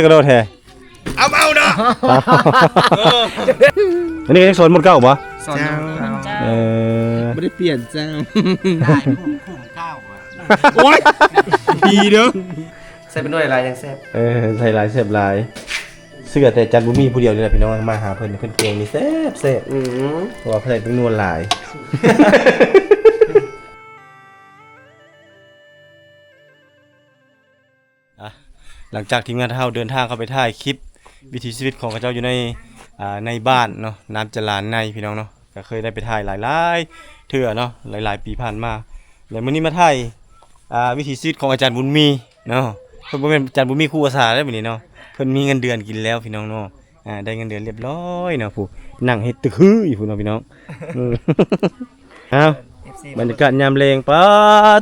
ກະໂດດແທ້ ເອົາເອົາເນາະ ເອີ ອັນນີ້ຍັງສອນໝົດເກົ່າບໍ່? ສອນເກົ່າ ເອີ ບໍ່ໄດ້ປ່ຽນເຈົ້າ ຫຼາຍຜູ້ຄຸມເກົ່າ ໂອ້ຍ ດີເດີ ໃສ່ເປັນໜ່ວຍຫຼາຍຈັ່ງແຊບ ເອີ ໃສ່ຫຼາຍແຊບຫຼາຍ ເຊື່ອແຕ່ຈັນບຸນມີຜູ້ດຽວນີ້ແຫຼະ ພີ່ນ້ອງ ມາຫາເພິ່ນ ເພິ່ນແກງນີ້ແຊບໆ ອື ເພາະວ່າເພິ່ນໃສ່ເປັນໜ່ວຍຫຼາຍ. ອ່ະ ຫຼັງຈາກທີມງານເຮົາເດີນທາງເຂົ້າໄປຖ່າຍຄລິບວິຖີຊີວິດຂອງເຂົາເຈົ້າຢູ່ໃນ ອ່າ ໃນບ້ານເນາະ ນ້ຳຈະລານໃນ ພີ່ນ້ອງເນາະ ກໍເຄີຍໄດ້ໄປຖ່າຍຫຼາຍໆເທື່ອເນາະ ຫຼາຍໆປີຜ່ານມາ ແລະ ມື້ນີ້ມາຖ່າຍ ອ່າ ວິຖີຊີວິດຂອງອາຈານບຸນມີເນາະ ເພິ່ນບໍ່ແມ່ນອາຈານບຸນມີຄູອາສາເດ້ມື້ນີ້ເນາະ ເພິ່ນມີເງິນເດືອນກິນແລ້ວ ພີ່ນ້ອງເນາະ ອ່າ ໄດ້ເງິນເດືອນລຽບລ້ອຍເນາະ ຜູ້ນັ່ງເຮັດຕຶກຮືຢູ່ພຸ້ນເນາະ ພີ່ນ້ອງ ເອີ ອ້າວ ເອັຟຊີ ບັນຍາກາດຍາມແລງ ປາ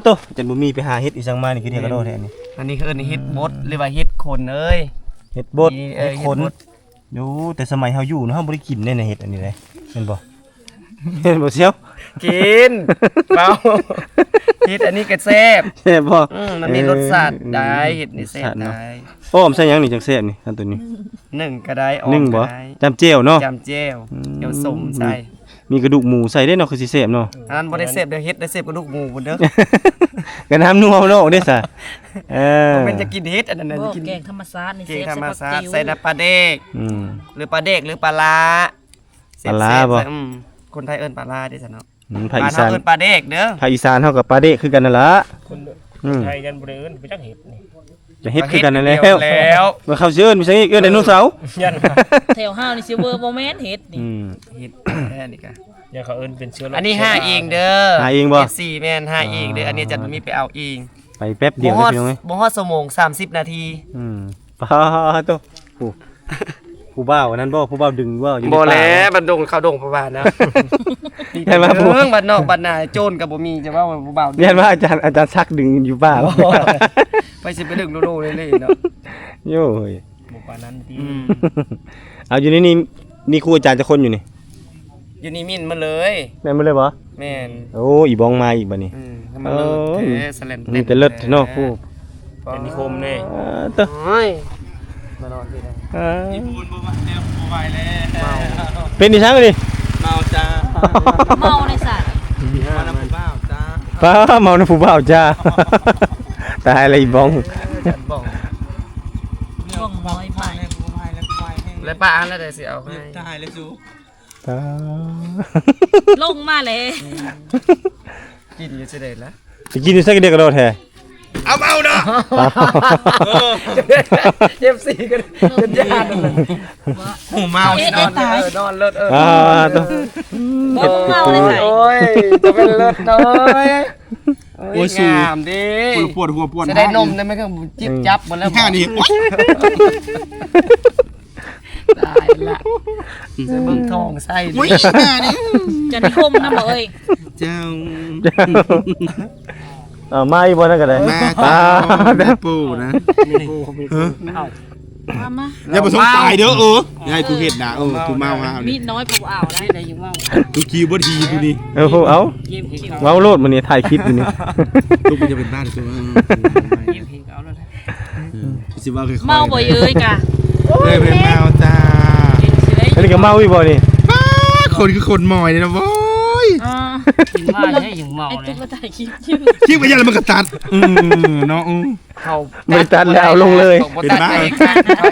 ໂຕ ຈັນບໍ່ມີໄປຫາເຫັດອີ່ຫຍັງມານີ້ ຄືເທກະໂດແທ້ນີ້ ອັນນີ້ເຂົາເອີ້ນເຫັດບົດ ຫຼືວ່າເຫັດຂົນເອີຍ ເຫັດບົດ ເອີ ເຫັດຂົນ ເຫັດບົດ ຢູ່ ແຕ່ສະໄໝເຮົາຢູ່ເນາະ ເຮົາບໍ່ໄດ້ກິນເດ້ນະ ເຫັດອັນນີ້ເດ້ ແມ່ນບໍ່? ເຫັນບໍ່ສ່ຽວ? ກິນ ເວົ້າ ເຫັດອັນນີ້ກໍແຊບ ແຊບບໍ່? ອືມ ມັນມີລົດຊາດໄດ້ ເອີ ເຫັດນີ້ແຊບໄດ້ ອ້ອມໃສ່ຫຍັງນີ້ຈັ່ງແຊບນີ້ ອັນໂຕນີ້ ໜຶ້ງກໍໄດ້ ໜຶ້ງບໍ່? ຈ້ຳແຈ່ວເນາະ ຈ້ຳແຈ່ວ ອືມ ແຈ່ວສົ້ມໃສ່ ມີກະດູກໝູໃສ່ເດ້ເນາະ ຄືຊິແຊບເນາະ ອັນນັ້ນບໍ່ໄດ້ແຊບເດີ ເຫັດໄດ້ແຊບກະດູກໝູພຸ້ນເດີ ກະນ້ຳນົວເນາະເດ້ຊະ ເອີ ບໍ່ແມ່ນຈະກິນເຫັດອັນນັ້ນນະ ບໍ່ ກິນແກງທຳມະຊາດນີ້ ແກງທຳມະຊາດ ແຊບ ໃສ່ນ້ຳປາແດກ ອືມ ຫຼືປາແດກ ຫຼືປາຫຼ້າ ປາຫຼ້າບໍ່? ແຊບໆ ອືມ ຄົນໄທເອີ້ນປາຫຼ້າເດ້ຊະເນາະ ອືມ ພາກອີສານ ບ້ານເຮົາເອີ້ນປາແດກເດີ ພາກອີສານເຮົາກໍປາເດກຄືກັນນັ້ນລະ ຄົນ ອືມ ໄທຍັງບໍ່ໄດ້ເອີ້ນໄປຈັກເຫັດນີ້ ຈະເຫັດຄືກັນນັ້ນແຫຼະ ແລ້ວ ວ່າເຂົາຊິເອີ້ນໄປຊັ້ນອີກ ເອີ້ນໄດໂນເສົາ ແຖວເຮົານີ້ຊິເວີບໍ່ແມ່ນເຫັດນີ້ ອືມ ເຫັດແທ້ນີ້ກະ ຢ່າເຂົາເອີ້ນເປັນເຊື້ອໂລກ ອັນນີ້ຫາເອງເດີ ຫາເອງບໍ່? ເອັຟຊີ ແມ່ນ ຫາເອງເດີ ອ່າ ອັນນີ້ອາຈານມີໄປເອົາເອງ ໄປແປັບດຽວ ບໍ່ຮອດ ພີ່ນ້ອງເອີຍ ບໍ່ຮອດຊົ່ວໂມງ ສາມສິບນາທີ ອືມ ປາໂຕ ຜູ້ ຜູ້ບ່າວອັນນັ້ນບໍ່? ຜູ້ບ່າວດຶງບໍ່? ຢູ່ໃນປ່າບໍ່? ບໍ່ແຫຼະ ບັນດົງເຂົ້າດົງປະຫວານນະ ແມ່ນວ່າຜູ້ ເອີ ບ້ານນອກບ້ານນາໂຈນກໍບໍ່ມີ ຈະເວົ້າວ່າຜູ້ບ່າວດຶງ ແມ່ນວ່າອາຈານ ອາຈານສັກດຶງຢູ່ປ່າບໍ່? ໄປຊິໄປດຶງໂລໂລເລເນາະ ໂອ້ຍ ບໍ່ປານນັ້ນຕິ ອືມ ເອົາ ຢູ່ໃນນີ້ມີຄູອາຈານຈັກຄົນຢູ່ນີ້? ຢູ່ນີ້ມິນໝົດເລີຍ ແມ່ນໝົດເລີຍບໍ່? ແມ່ນ ໂອ້ ອີບອງມາອີກບັດນີ້ ອືມ ເອີ ມີແຕ່ເລີດແທ້ເນາະ ຜູ້ ເປັນນິຄົມເດ້ ເອີ ເຕີ ໂອ້ຍ ມານອນທີ່ໃດ ເອີ ອີ່ບຸນບໍ່ໄຫວແລ້ວ ບໍ່ໄຫວແລ້ວ ເມົາ ເປັນອີ່ຫຍັງນີ້? ເມົາຈ້າ ເມົາໃນໃສ? ເມົານຳຜູ້ບ່າວຈ້າ ປ້າ ເມົານຳຜູ້ບ່າວຈ້າ ຕາຍແລ້ວອີບອງ ເອີ ຈັນບອງ ບອງນ້ອຍໄປ ແລ້ວປ້າອັນລະໃດຊິເອົາໃຫ້ ຕາຍແລ້ວສູ ຕາ ລົງມາແລ້ວ ກິນຢູ່ຊິໄດ້ລະ ໄປກິນຢູ່ໃສກະເດກະໂດແທ້ ເອົາເອົາເນາະ ເອີ ເອັຟຊີກໍຈົນຢ້ານ ໂອ້ ເມົາ ເຮັດໃຫ້ຕາຍ ເອີ ນອນເລີດ ເອີ ອ່າ ໂຕ ບໍ່ເມົາເລີຍ ໂອ້ຍ ຈະເປັນເລີດນ້ອຍ ໂອ້ຍ ງາມເດ້ ປວດຫົວ ປວດ ຈະໄດ້ນົມໄດ້ ມັນກໍຈິບຈັບໝົດແລ້ວ ແຄ່ນີ້ ໂອ້ຍ ຕາຍລະ ຈະເບິ່ງທ້ອງໃສ່ ໂອ້ຍ ແຄ່ນີ້ ຈະນິຄົມນຳບໍ່ເອີຍ ເຈົ້າ ເອົາ ມາອີກບໍ່ນັ້ນກໍໄດ້ ມາ ຕາ ແມ່ປູນະ ແມ່ປູ ເອີ ເອົາ ມາ ມາ ຢ່າປະສົງຕາຍເດີ ເອີ ຢ່າໃຫ້ກູເຫັນນະ ເອີ ກູເມົາຫາ ມີດນ້ອຍບໍ່ເອົາໄດ້ ກູຄິວບໍ່ດີກູນີ້ ເອີ ເອົາ ເວົ້າໂລດມື້ນີ້ ຖ່າຍຄລິບຢູ່ນີ້ ລູກມັນຈະເປັນບ້າ ເອີ ເອົາໂລດ ເອີ ຊິເວົ້າຄ່ອຍໆ ເມົາບໍ່ເອີຍກະ ເອີ ແມ່ນເມົາຈ້າ ອັນນີ້ກໍເມົາອີກບໍ່ນີ້ ປ້າ ຄົນຄືຄົນໝອຍເດ້ນະ ໂອ້ຍ ອ່າ ກິນມາແລ້ວຍັງເມົາເລີຍ ຄລິບກໍຢ່າລະ ມັນກໍຕັດ ເອີ ເນາະ ເອີ ເຂົາບໍ່ໄດ້ຕັດແລ້ວ ເອົາລົງເລີຍ ເປັນບ້າ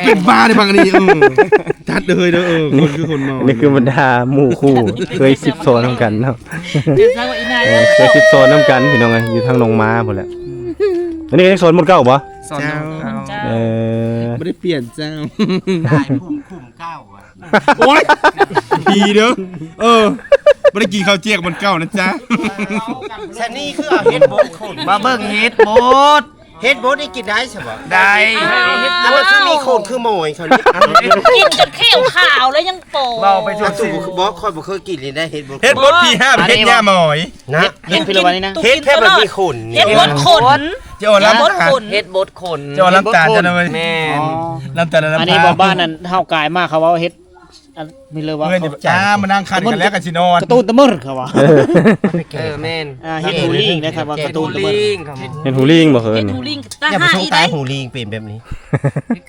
ເປັນບ້າເດ້ບັກອັນນີ້ ເອີ ຕັດເລີຍເດີ ເອີ ຄົນຄືຄົນເມົາ ນີ້ຄືບັນດາໝູ່ຄູ່ ເຄີຍສິບຊ້ອນນຳກັນເນາະ ເອີ ເຄີຍສິບຊ້ອນນຳກັນ ພີ່ນ້ອງເອີຍ ຢູ່ທາງໜອງມາພຸ້ນແຫຼະ ອັນນີ້ກໍຍັງສອນໝົດເກົ່າບໍ່? ສອນເກົ່າ ເອີ ບໍ່ໄດ້ປ່ຽນເຈົ້າ ຫຼາຍຜູ້ຄຸມເກົ່າ ໂອ້ຍ ດີເດີ ເອີ ບໍ່ໄດ້ກິນເຂົ້າຈຽກໝົດເກົ່ານະຈ໊ະ ຊະນີ້ຄືເອົາເຫັດບົດຂົນ ມາເບິ່ງເຫັດບົດ ເຫັດບົດນີ້ກິນໄດ້ຊະບໍ່? ໄດ້ ແຕ່ວ່າຄືມີຂົນຄືໝອຍເຂົານີ້ ກິນຈົນແຂ້ວຂາວແລ້ວຍັງໂປ ເວົ້າໄປທົ່ວ ອ່ະ ຕູ້ບໍ່ ຂ້ອຍບໍ່ເຄີຍກິນເລີຍນະ ເຫັດບົດ ເຫັດບົດຜີຫ້າມ ເຫັດຍ່າໝອຍ ນະ ເຫັດ ເຫັດແທ້ແບບມີຂົນ ເຫັດບົດຂົນ ຈະອອກລຳຕານ ເຫັດບົດຂົນ ຈະອອກລຳຕານ ເຫັດບົດຂົນ ຈັ່ງນັ້ນເວີຍ ແມ່ນ ອໍ ລຳຕານ ອັນນີ້ ລຳຕານ ບໍ່ ບ້ານນັ້ນເຮົາກາຍມາ ເຂົາເວົ້າເຫັດ ອັນ ມີເລີວ່າ ເອີ ເຂົາ ອ່າ ມານັ່ງຄັນກັນແລ້ວກໍຊິນອນ ກາຕູນຕະເມີດ ເຂົາວ່າ. ເອີ ແມ່ນ ອ່າ ເຮັດຫູລິງເດ້ ເຂົາວ່າກາຕູນຕະເມີດ ເຮັດຫູລິງບໍ່ເຄີຍ ເຫັນຫູລິງ ຕາຫາອີກ ຫູລິງເປັນແບບນີ້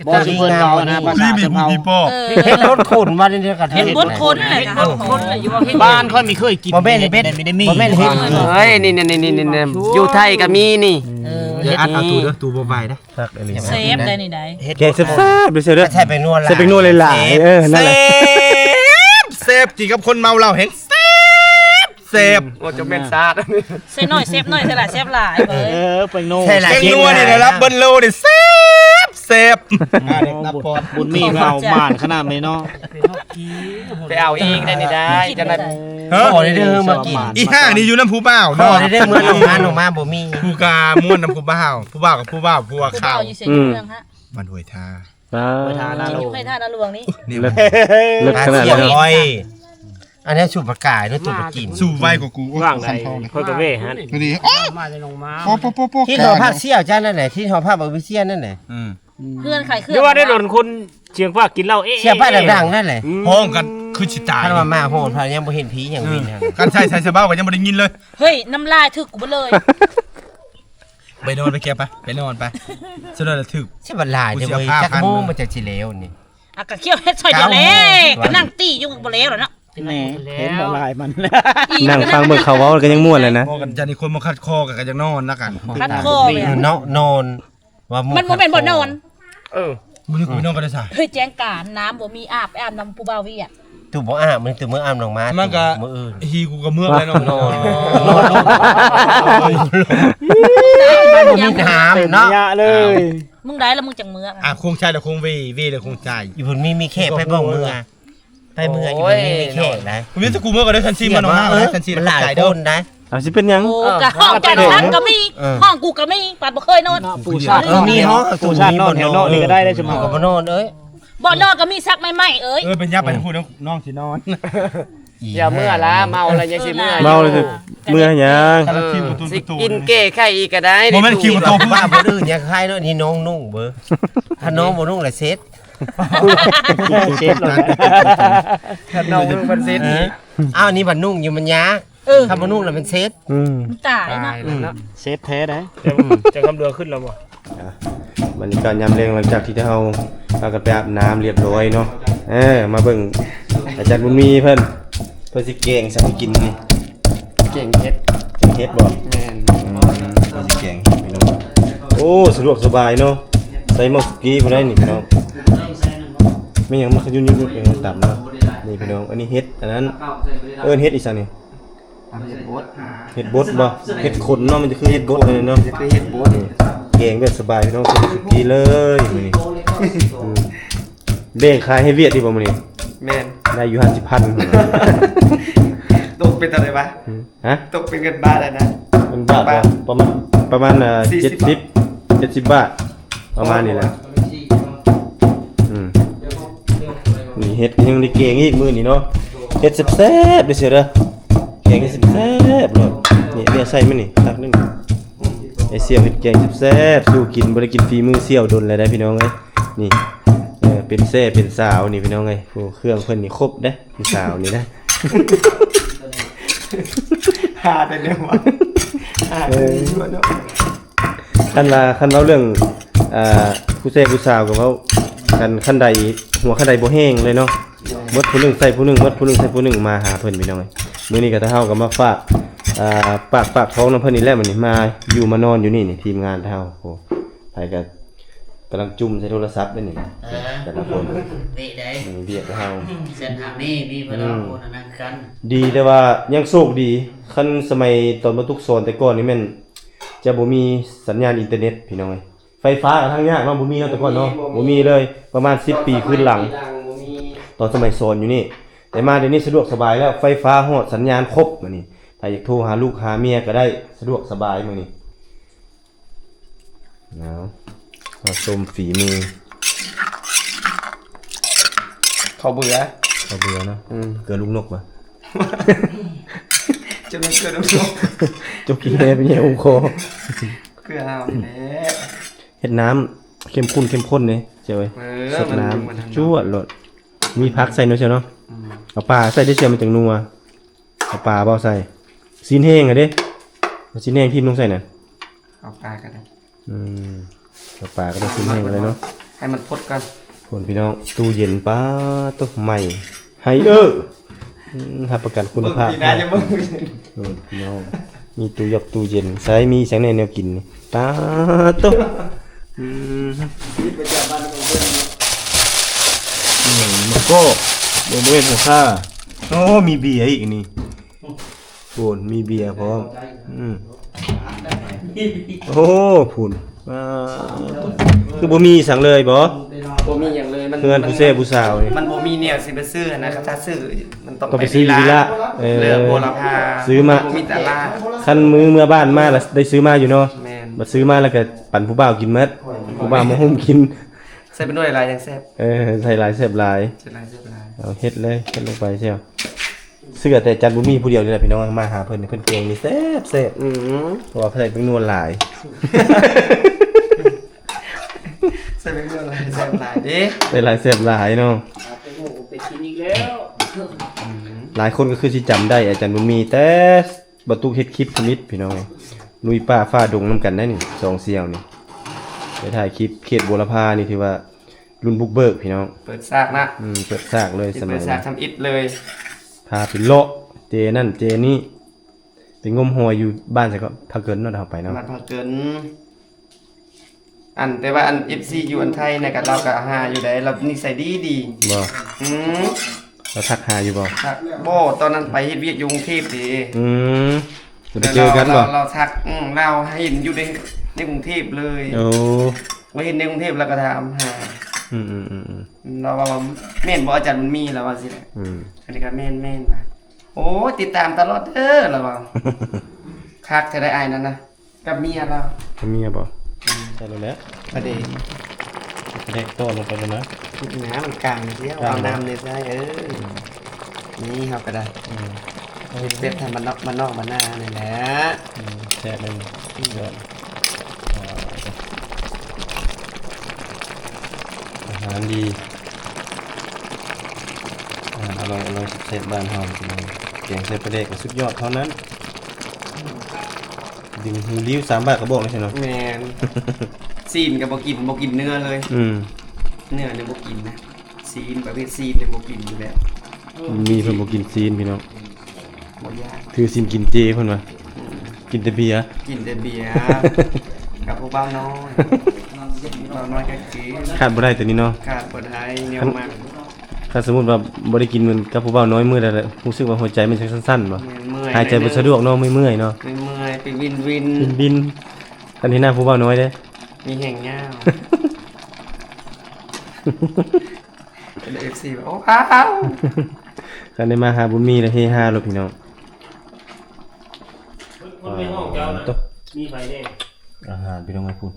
ບໍ່ ຊຸມເພິ່ນເວົ້ານະ ພາສາຊົນເຜົ່າ ເອີ ເຮັດບົດຂົນວ່ານີ້ກໍ ເຮັດບົດຂົນແຫຼະ ເຮັດບົດຂົນແຫຼະ ຢູ່ວ່າເຮັດ ບ້ານຂ້ອຍມີເຄີຍກິນ ບໍ່ແມ່ນເຮັດ ບໍ່ແມ່ນເຮັດ ເອີຍ ນີ້ໆໆໆ ຢູ່ໄທກໍມີນີ້ ເອີ ເຮັດ ອັດເອົາຕູ້ເດີ ຕູ້ບໍ່ໄຫວເດ້. ຄັກອີ່ຫຼີ ແຊບໄດ໋ນີ້ໄດ໋ ແກງແຊບໆ ເດີເຊີເດີ ໃສ່ແປ້ງນົວ ໃສ່ແປ້ງນົວຫຼາຍໆ ເອີ ນັ້ນແຫຼະ ແຊບ ແຊບ ກິນກັບຄົນເມົາເຫຼົ້າແຮງແຊບ ແຊບ ໂອ້ ຈະແມ່ນຊາດ ໃສ່ໜ້ອຍແຊບໜ້ອຍ ໃສ່ຫຼາຍແຊບຫຼາຍ ເອີ ແປ້ງນົວ ໃສ່ຫຼາຍ ແປ້ງນົວນີ້ໄດ້ຮັບເບິດໂລນີ້ແຊບ ແຊບ ອ່າ ເດັກນັບປອນ ບຸນມີເຮົາໝານຂະໜາດນີ້ເນາະ ໄປເອົາອີກໄດ້ນີ້ໄດ້ ຈັ່ງນັ້ນ ຂໍໄດ້ເດີມາກິນ ອີຫ່ານີ້ຢູ່ນຳຜູ້ບ່າວ ຂໍໄດ້ເດີ ເມືອໜອງມາ ໜອງມາບໍ່ມີ ຜູ້ກາມ່ວນນຳຜູ້ບ່າວ ຜູ້ບ່າວກັບຜູ້ບ່າວ ຜູ້ວ່າຂາວ ຜູ້ບ່າວຢູ່ໃສ ອືມ ເມືອງຫະ ບ້ານຫ້ວຍທາ ບ້ານຫ້ວຍທານາຫຼວງ ຢູ່ຫ້ວຍທານາຫຼວງນີ້ ເລິກ ເລິກຂະໜາດນັ້ນ ອັນນີ້ສູບປາກາຍ ຫຼືຕູປາກິນ ສູບໄວກວ່າກູ ໂອ້ຍ ຄັນທອງ ຂ້ອຍກໍເວຫັ້ນ ພໍດີ ໂອ້ ມາແຕ່ໜອງມາ ໂປະໆໆ ທີ່ຫໍພັກສ່ຽວເຈົ້ານັ້ນແຫຼະ ທີ່ຫໍພັກບັກວິຊຽນນັ້ນແຫຼະ ອືມ ເຮືອນຂາຍເຄື່ອງ ຫຼືວ່າໄດ້ດົນຄົນສຽງຟ້າກິນເຫຼົ້າ ເອະ ສຽງຟ້າດັງໆນັ້ນແຫຼະ ອືມ ຮ້ອງກັນຄືຊິຕາຍ ຄັນວ່າມາໂຫດ ພັດຍັງບໍ່ເຫັນຜີຫຍັງວິນຫັ້ນ ຄັນໃສ່ ໃສ່ສະເບົາກໍຍັງບໍ່ໄດ້ຍິນເລີຍ ເຮີ້ຍ ນ້ຳລາຍຖືກກູເບິດເລີຍ ໄປນອນໄປແກໄປ ໄປນອນໄປ ສະນັ້ນລະຖືກ ຊິບັດຫຼາຍເດ້ເວີຍ ຈັກໂມງມັນຈັ່ງຊິແລ້ວນີ້ ອ່ະ ກະຂ້ຽວເຮັດຊ່ອຍເດີແຫຼະ ກະນັ່ງຕີຢູ່ບໍ່ແລ້ວລະເນາະ ແນ່ ເຫັນບໍ່ລາຍມັນ ນັ່ງຟັງເບິ່ງເຂົາເວົ້າກໍຍັງມ່ວນແຫຼະນະ ເວົ້າກັນຈັ່ງນີ້ຄົນມາຂັດຄໍກັນກໍຢາກນອນນະກັນ ຂັດຄໍແບບ ເນາະ ນອນ ວ່າ ມັນບໍ່ແມ່ນບໍ່ນອນ ເອີ ມື້ນີ້ກູໄປນອນກັນໄດ້ຊະ ເຮີ້ຍ ແຈ້ງການ ນ້ຳບໍ່ມີອາບ ໄປອາບນຳຜູ້ບ່າວວຽກ ຕູບໍ່ອາບ ມື້ຕູເມືອອາບໜອງມາ ມັນກະ ມື້ອື່ນ ຮີກູກໍເມືອແລ້ວເນາະ ບໍ່ມີນ້ຳເນາະ ເລີຍ ມຶງໄດ້ລະມຶງຈັ່ງເມືອ ອາບໂຄງໄຊລະໂຄງເວ ເວລະໂຄງໄຊ ອີ່ພຸ້ນມີ ມີແຂກໄປບໍ່ເມືອ ໄປເມືອ ໂອ້ຍ ອີ່ພຸ້ນມີ ມີແຂກໄດ໋ ມີແຕ່ກູເມືອກໍໄດ້ ຊັ້ນສີ່ມານອນ ເອີ ຊັ້ນສີ່ ມັນຫຼາຍຄົນໄດ໋ ເອົາ ຊິເປັນຫຍັງ ໂອ້ ກະຫ້ອງຈັນສັນກໍມີ ເອີ ຫ້ອງກູກໍມີ ປາດບໍ່ເຄີຍນອນ ປູຊາດ ເອີ ມີຫ້ອງ ປູຊາດນອນແຖວນອກນີ້ກໍໄດ້ ໄດ້ຊຸມເຮົາ ບໍ່ນອນເອີຍ ບໍ່ນອນກໍມີຊັກໃໝ່ໆເອີຍ ເອີ ເປັນຫຍັງໄປພຸ້ນ ນ້ອງຊິນອນ ຢ່າເມືອລະ ເມົາລະຍັງຊິເມືອ ເມົາລະຊິເມືອຫຍັງ ເອີ ຊິກິນແກ້ໄຂອີກກໍໄດ້ ບໍ່ແມ່ນຄິວໂຕ ວ່າບໍ່ອື່ນຫຍັງຄ້າຍເນາະ ນີ້ນ້ອງນຸ່ງເບິ່ງ ຖ້ານ້ອງບໍ່ນຸ່ງລະເສັດ ເສັດໂລດ ຄັນນ້ອງນຸ່ງມັນເສັດອີກ ອ້າວ ນີ້ບັດນຸ່ງຢູ່ມັນຍາກ ເອີ ຄັນບໍ່ນຸ່ງລະມັນເສັດ ອືມ ມັນຕາຍເນາະ ຕາຍແລ້ວເນາະ ເສັດແທ້ໄດ໋ ອືມ ຈັ່ງຄຳເຫຼືອຂຶ້ນແລ້ວບໍ່ ອ່ະ ບັນຍາກາດຍາມແລງ ຫຼັງຈາກທີ່ເຮົາພາກັນໄປອາບນ້ຳລຽບຮ້ອຍເນາະ ເອີ ມາເບິ່ງອາຈານບຸນມີເພິ່ນ ເພິ່ນຊິແກງຫຍັງໃຫ້ກິນມື້ນີ້ ແກງເຫັດ ແກງເຫັດບໍ່ ແມ່ນ ອືມ ເພິ່ນຊິແກງເຫັດພີ່ນ້ອງ ໂອ້ ສະດວກສະບາຍເນາະ ໃສ່ໝໍ້ສຸກີ້ບໍ່ໄດ້ນີ້ພີ່ນ້ອງ ແມ່ນຫຍັງມັນຂະຍຸນຍຸນຍຸນ ເອີ ຕຳເນາະ ນີ້ພີ່ນ້ອງ ອັນນີ້ເຫັດ ອັນນັ້ນ ເອີ້ນເຫັດອີ່ຫຍັງນີ້ ເຫັດບົດ ເຫັດບົດບໍ່ ເຫັດຂົນເນາະ ມັນຈະຄືເຫັດບົດນີ້ເນາະ ຈະຄືເຫັດບົດ ນີ້ ແກງແບບສະບາຍພີ່ນ້ອງ ໃສ່ສຸກີ້ເລີຍມື້ນີ້ ອືມ ແບ່ງຂາຍໃຫ້ຫວຽດອີກບໍ່ມື້ນີ້ ແມ່ນ ໄດ້ຢູ່ຫ້າສິບພັນ ຕົກເປັນເທົ່າໃດວະ ຫຶ ຮະ ຕົກເປັນເງິນບາດແລ້ວນະ ເງິນບາດບໍ່ ປະມານ ປະມານ ເອີ ສີ່ສິບ ເຈັດສິບ ເຈັດສິບບາດ ປະມານນີ້ແຫຼະ ອືມ ນີ້ເຫັດກໍຍັງໄດ້ແກງອີກມື້ນີ້ເນາະ ເຫັດແຊບໆເດີເສືອເດີ ແກງແຊບໆໂລດ ນີ້ ນີ້ໃສ່ມານີ້ ຕັກນີ້ ໄອ້ສ່ຽວເຮັດແກງແຊບໆ ສູ່ກິນ ບໍ່ໄດ້ກິນຝີມືສ່ຽວດົນແລ້ວໄດ໋ພີ່ນ້ອງເອີຍ ນີ້ ເອີ ເປັນແຊເປັນສາວນີ້ພີ່ນ້ອງເອີຍ ໂອ້ ເຄື່ອງເພິ່ນນີ້ຄົບເດ້ ຜູ້ສາວນີ້ນະ ຫາແຕ່ແນວວ່າ ຫາແຕ່ແນວວ່າເນາະ ຄັນວ່າ ຄັນເວົ້າເລື່ອງ ອ່າ ຜູ້ແຊຜູ້ສາວກໍເວົ້າກັນ ຄັນໃດ ຫົວຄັນໃດບໍ່ແຫ້ງເລີຍເນາະ ໝົດຜູ້ໜຶ່ງໃສ່ຜູ້ໜຶ່ງ ໝົດຜູ້ໜຶ່ງໃສ່ຜູ້ໜຶ່ງ ມາຫາເພິ່ນພີ່ນ້ອງເອີຍ ມື້ນີ້ກໍທາງເຮົາກໍມາຝາກ ອ່າ ປາກຝາກທ້ອງນຳເພິ່ນນີ້ແຫຼະ ມື້ນີ້ມາຢູ່ມານອນຢູ່ນີ້ນີ້ ທີມງານທາງເຮົາ ໂອ້ ໃຜກໍ ກຳລັງຈຸ່ມໃສ່ໂທລະສັບເດ້ນີ້ ເອີ ແຕ່ລະຄົນ ເວະໄດ໋ ອືມ ວຽກເຮົາ ເຊັ່ນຫາແມ່ມີເພິ່ນ ອືມ ເອົາຄົນອັນນັ້ນຄືກັນ ດີແຕ່ວ່າຍັງໂຊກດີ ຄັນສະໄໝຕອນບໍ່ຕຸກສອນແຕ່ກ່ອນນີ້ແມ່ນຈະບໍ່ມີສັນຍານອິນເຕີເນັດພີ່ນ້ອງເອີຍ ໄຟຟ້າກໍທາງຍາກເນາະ ບໍ່ມີເນາະແຕ່ກ່ອນເນາະ ບໍ່ມີ ບໍ່ມີເລີຍ ປະມານສິບປີຄືນຫຼັງ ຕອນສະໄໝສອນຢູ່ນີ້ ແຕ່ມາດຽວນີ້ສະດວກສະບາຍແລ້ວ ໄຟຟ້າຮອດ ສັນຍານຄົບ ບາດນີ້ ຖ້າຢາກໂທຫາລູກຫາເມຍກໍໄດ້ ສະດວກສະບາຍມື້ນີ້. ເອົາ ມາຊົມຝີມື ເຂົ້າເບືອ ເຂົ້າເບືອເນາະ ອືມ ເກືອລູກນົກວະ ຈະແມ່ນເກືອລູກນົກ ຈົກຂີ້ແຮ່ໄປແຍ່ຫົວຄໍ ເກືອເຮົານີ້ແຫຼະ ເຮັດນ້ຳເຂັ້ມຂຸ້ນ ເຂັ້ມຂຸ້ນເດ້ ເຈົ້າເອີຍ ເອີ ສົດນ້ຳ ມັນ ມັນ ຈວດໂລດ ມີຜັກໃສ່ເນາະ ເຈົ້າເນາະ. ອືມ ເອົາປາໃສ່ເດ້ ສ່ຽວມັນຈັ່ງນົວ. ເອົາປາບໍ່ໃສ່? ຊີ້ນແຫ້ງຫັ້ນເດ້ ເອົາຊີ້ນແຫ້ງຖິ້ມລົງໃສ່ນັ້ນ. ເອົາປາກໍໄດ້. ອືມ ເອົາປາກໍໄດ້ ຊີ້ນແຫ້ງກໍໄດ້ເນາະ. ໃຫ້ມັນຟົດກ່ອນ. ຄົນພີ່ນ້ອງ ຕູ້ເຢັນ ປາໂຕ ໃໝ່ ໄຮເອີ ອືມ ຮັບປະກັນຄຸນນະພາບ. ເບິ່ງປີໜ້າຈະເບິ່ງ. ໂອ້ຍ ພີ່ນ້ອງ ມີຕູ້ຢອກຕູ້ເຢັນ ໃສ່ ມີຫຍັງແດ່ແນວກິນນີ້? ປາໂຕ ອືມ ຊີວິດປະຈຳວັນຂອງເພິ່ນເນາະ. ອືມ ມັນກໍບໍ່ແມ່ນຫົວຂ້າ. ໂອ້ ມີເບຍອີກນີ້. ໂອ້ ມີເບຍພ້ອມ. ອືມ ໂອ້ ພຸ້ນ ອ່າ ຄືບໍ່ມີຫຍັງເລີຍບໍ? ບໍ່ມີຫຍັງເລີຍ. ມັນ ເຮືອນຜູ້ແຊຜູ້ສາວນີ້ ມັນບໍ່ມີແນວຊິໄປຊື້ນະ. ຄັນຖ້າຊື້ ມັນຕ້ອງໄປຊື້ຢູ່ວິລະ. ເອີ ເລືອກບົວລະພາ ຊື້ມາ ບໍ່ມີຕະຫຼາດ. ຄັນມື້ເມືອບ້ານມາລະໄດ້ຊື້ມາຢູ່ເນາະ. ແມ່ນ. ບັດຊື້ມາລະກະປັນຜູ້ບ່າວກິນໝົດ ຜູ້ບ່າວມາຫຸ້ມກິນ. ໃສ່ເປັນໜ່ວຍຫຼາຍຈັ່ງແຊບ. ເອີ ໃສ່ຫຼາຍແຊບຫຼາຍ. ໃສ່ຫຼາຍແຊບຫຼາຍ. ເອົາ ເຮັດເລີຍ ເຮັດລົງໄປແຊວ. ເຊື່ອແຕ່ຈັນບຸນມີຜູ້ດຽວນີ້ແຫຼະພີ່ນ້ອງ ມາຫາເພິ່ນ ເພິ່ນແກງນີ້ແຊບໆ. ອືມ ເພາະວ່າໃສ່ແປ້ງນົວຫຼາຍ. ໃສ່ແປ້ງນົວຫຼາຍ ແຊບຫຼາຍເດ້. ໃສ່ຫຼາຍແຊບຫຼາຍເນາະ. ອືມ ຫຼາຍຄົນກໍຄືຊິຈຳໄດ້ອາຈານບຸນມີ ແຕ່ບໍ່ຕຸກເຮັດຄລິບທຳອິດພີ່ນ້ອງ. ລຸຍປ່າຝ່າດົງນຳກັນໄດ໋ນີ້ ສອງສ່ຽວນີ້ ໄປຖ່າຍຄລິບເຂດບົວລະພານີ້ ຖືວ່າລຸ້ນບຸກເບີກພີ່ນ້ອງ. ເປີດສາກນະ. ອືມ ເປີດສາກເລີຍ. ສະໄໝ ເປີດສາກທຳອິດເລີຍ. ພາໄປເລາະເຈນັ້ນເຈນີ້ ໄປງົມຫອຍຢູ່ບ້ານໃສກໍ ພາເກີນເນາະ ເຮົາໄປເນາະ ບ້ານພາເກີນ. ອັນ ແຕ່ວ່າອັນ ເອັຟຊີ ຢູ່ອັນໄທນະ ກໍລາວກໍຫາຢູ່ໃດ໋ ລາວນິໄສດີໆ. ບໍ່? ອືມ ລາວທັກຫາຢູ່ບໍ່? ທັກ ບໍ່ ຕອນນັ້ນໄປເຮັດວຽກຢູ່ກຸງເທບເດ້. ອືມ ໄປເຈີກັນບໍ່? ລາວ ລາວທັກ ອືມ ລາວເຫັນຢູ່ໃນ ໃນກຸງເທບເລີຍ. ໂອ້ ວ່າເຫັນໃນກຸງເທບ ລາວກໍຖາມຫາ. ອືມໆໆໆ ລາວວ່າ ແມ່ນບໍ່ອາຈານບຸນມີ? ລາວວ່າຊີ້ແຫຼະ. ອືມ ອັນນີ້ກໍແມ່ນໆ ວ່າ ໂອ້ຍ ຕິດຕາມຕະຫຼອດເດີ ລາວວ່າ. ຄັກແທ້ໃດ໋ອ້າຍນັ້ນນະ ກັບເມຍລາວ. ກັບເມຍບໍ່? ອືມ ໃສ່ແລ້ວແຫຼະ. ປາແດກ ປາແດກຕໍ່ລົງໄປແລ້ວນະ. ນ້ຳມັນກາງຊິ ເອົານ້ຳນີ້ໃສ່. ເອີ ນີ້ເຮົາກໍໄດ້. ອືມ ເຮັດແບບທຳມະນອກ ມະນອກມະນານີ້ແຫຼະ. ອືມ ແຊບເລີຍ. ອືມ ຍອດ. ອາຫານດີ ອາຫານອະລ່ອຍໆ ແຊບໆ ບ້ານເຮົາພີ່ນ້ອງ. ແກງໃສ່ປາແດກກໍສຸດຍອດເທົ່ານັ້ນ. ດຶງຫູລິ້ວ ສາມບາດກະບອກເລີຍເນາະ. ແມ່ນ. ຊີ້ນກໍບໍ່ກິນ ບໍ່ກິນເນື້ອເລີຍ. ອືມ ເນື້ອນີ້ບໍ່ກິນນະ. ຊີ້ນ ປະເພດຊີ້ນນີ້ບໍ່ກິນຢູ່ແລ້ວ. ມີເພິ່ນບໍ່ກິນຊີ້ນພີ່ນ້ອງ. ບໍ່ຢາກ ຖືຊີ້ນກິນເຈເພິ່ນວ່າ. ອືມ ກິນແຕ່ເບຍ ກິນແຕ່ເບຍ ກັບຜູ້ບ່າວນ້ອຍ. ບ່າວນ້ອຍກໍກິນ. ຂາດບໍ່ໄດ້ຕົວນີ້ເນາະ. ຂາດບໍ່ໄດ້ ແນວມັກ. ຄັນ ຄັນສົມມຸດວ່າບໍ່ໄດ້ກິນກັບຜູ້ບ່າວນ້ອຍມື້ໃດ ຮູ້ສຶກວ່າຫົວໃຈມັນຈັ່ງສັ່ນໆບໍ່? ແມ່ນ ເມື່ອຍ ຫາຍໃຈບໍ່ສະດວກເນາະ. ເມື່ອຍໆ ເນາະ. ເມື່ອຍໆ ໄປວິນໆ. ບິນໆ. ຄັນເຫັນໜ້າຜູ້ບ່າວນ້ອຍເດ້ ມີແຮງຍາວ. ເປັນເອັຟຊີ ໂອ້ ອ້າວ ຄັນໄດ້ມາຫາບຸນມີແລ້ວເຮຮາໂລດພີ່ນ້ອງ. ຄົນໃນຫ້ອງເຈົ້ານະ ມີໃຜແດ່? ອາຫານພີ່ນ້ອງເອີຍ ພຸ້ນ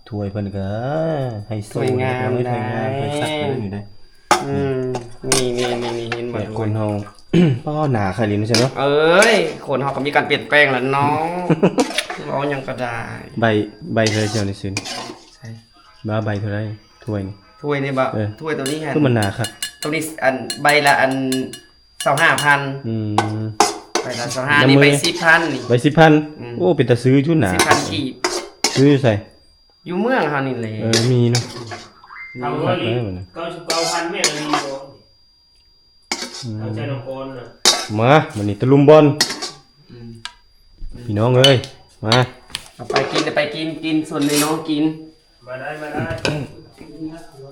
ຖ້ວຍເພິ່ນກໍໄຮໂຊ ຖ້ວຍງາມ ຖ້ວຍງາມ ໄດ້ ຖ້ວຍສັກເລີຍນີ້ໄດ໋. ອືມ ນີ້ໆໆ ເຫັນບໍ່? ແບບຄົນເຮົາ ປ້າ ໜາຂະລິນຊັ້ນເນາະ. ເອີຍ ຄົນເຮົາກໍມີການປ່ຽນແປງແລ້ວເນາະ. ເວົ້າຫຍັງກໍໄດ້. ໃບ ໃບເທົ່າໃດເຈົ້ານີ້? ໃສ ວ່າໃບເທົ່າໃດ? ຖ້ວຍນີ້ ຖ້ວຍນີ້ບໍ່? ເອີ ຖ້ວຍໂຕນີ້ຫັ້ນ ຄືມັນໜາຄັກ. ໂຕນີ້ອັນ ໃບລະອັນ ຊາວຫ້າພັນ. ອືມ ໃບລະຊາວຫ້າ ນີ້ໃບສິບພັນນີ້. ໃບສິບພັນ. ອືມ ໂອ້ ເປັນຕາຊື້ຢູ່ນະ ສິບພັນກີບ. ຊື້ຢູ່ໃສ? ຢູ່ເມືອງເຮົານີ້ແຫຼະ. ເອີ ມີເນາະ. ເອົາເລີຍ ເກົ້າສິບເກົ້າພັນແມ່ນອີ່ຫຼີບໍ່? ອືມ ເອົາໃຈນ້ອງອອນນະ. ມາ ມື້ນີ້ຕະລຸມບ່ອນ. ອືມ ພີ່ນ້ອງເອີຍ ມາ ເອົາໄປກິນ ໄປກິນ ກິນ ສ່ວນໃຫ້ນ້ອງກິນ. ມາໄດ້ ມາໄດ້.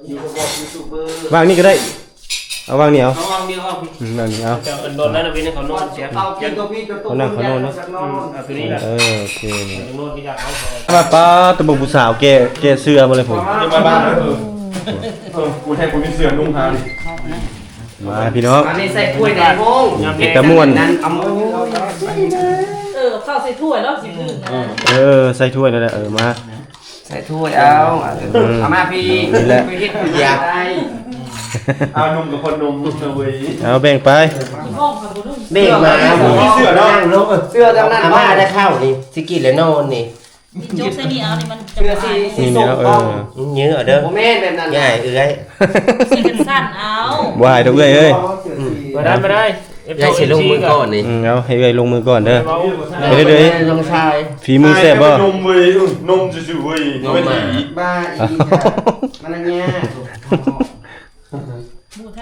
ຢູ່ກັບພວກຢູທູບເບີ ວາງນີ້ກໍໄດ້ ເອົາວາງນີ້ເອົາ ເອົາວາງນີ້ເອົາ ອືມ ວາງນີ້ເອົາ. ເຈົ້າອັນດອນນັ້ນເອົາໄປໃຫ້ເຂົານອນເສຍ ເອົາກິນຕົວພີ້ຕົວໂຕ ເອົານັ້ນເຂົານອນເນາະ. ອືມ ເອົາຕົວນີ້ລະ ເອີ ໂອເຄ ເອົາຕົວໂນ້ນທີ່ຢາກເອົາ. ມາ ປ້າ ຕະເບິ່ງຜູ້ສາວແກ່ ແກ່ເສື້ອມາເລີຍພຸ້ນ. ມາບ້ານ ເອີ ເອີ ກູແທ້ກູມີເສື້ອນຸ່ງຫາ. ມາພີ່ນ້ອງ ອັນນີ້ໃສ່ຖ້ວຍໃນໂຮງ ເປັນຕາມ່ວນ. ເອີ ເຂົ້າໃສ່ຖ້ວຍເນາະ ຊິຖືກ. ເອີ ໃສ່ຖ້ວຍນັ້ນແຫຼະ ເອີ ມາ ໃສ່ຖ້ວຍເອົາ. ເອີ ເອົາມາພີ້ ນີ້ແຫຼະ ໄປເຮັດບຸນຢາກໄດ້. ເອົານຸ່ມກັບຄົນນຸ່ມເວີຍ ເອົາແບ່ງໄປ ແບ່ງມາ. ມີເສື້ອເນາະ ເສື້ອທາງນັ້ນ ອາມ່າໄດ້ເຂົ້ານີ້ ຊິກິນແລ້ວນອນນີ້. ນີ້ຈົກໃສ່ນີ້ເອົາ ນີ້ມັນຈະບໍ່ອາຍ. ນີ້ ນີ້ເອົາ ເອີ ເຍອະເດີ ບໍ່ແມ່ນແບບນັ້ນ ໃຫຍ່ເອື້ອຍ ຊິເປັນສັ້ນເອົາ. ບໍ່ອາຍດອກເອື້ອຍເອີຍ. ບໍ່ໄດ້ ບໍ່ໄດ້ ເອີ ຊິລົງມືກ່ອນນີ້ ອືມ ເອົາໃຫ້ເອື້ອຍລົງມືກ່ອນເດີ ເວົ້າ ເຮັດໄດ້ເດີ ນ້ອງຊາຍ ຝີມືແຊບບໍ່? ນມເວີຍ ເອີ ນມຊື່ໆເວີຍ ນມໝາ ບໍ່ໄດ້ ບ້າອີ່ຫຍັງ ມັນຍັງຍາກ ໝູໄທ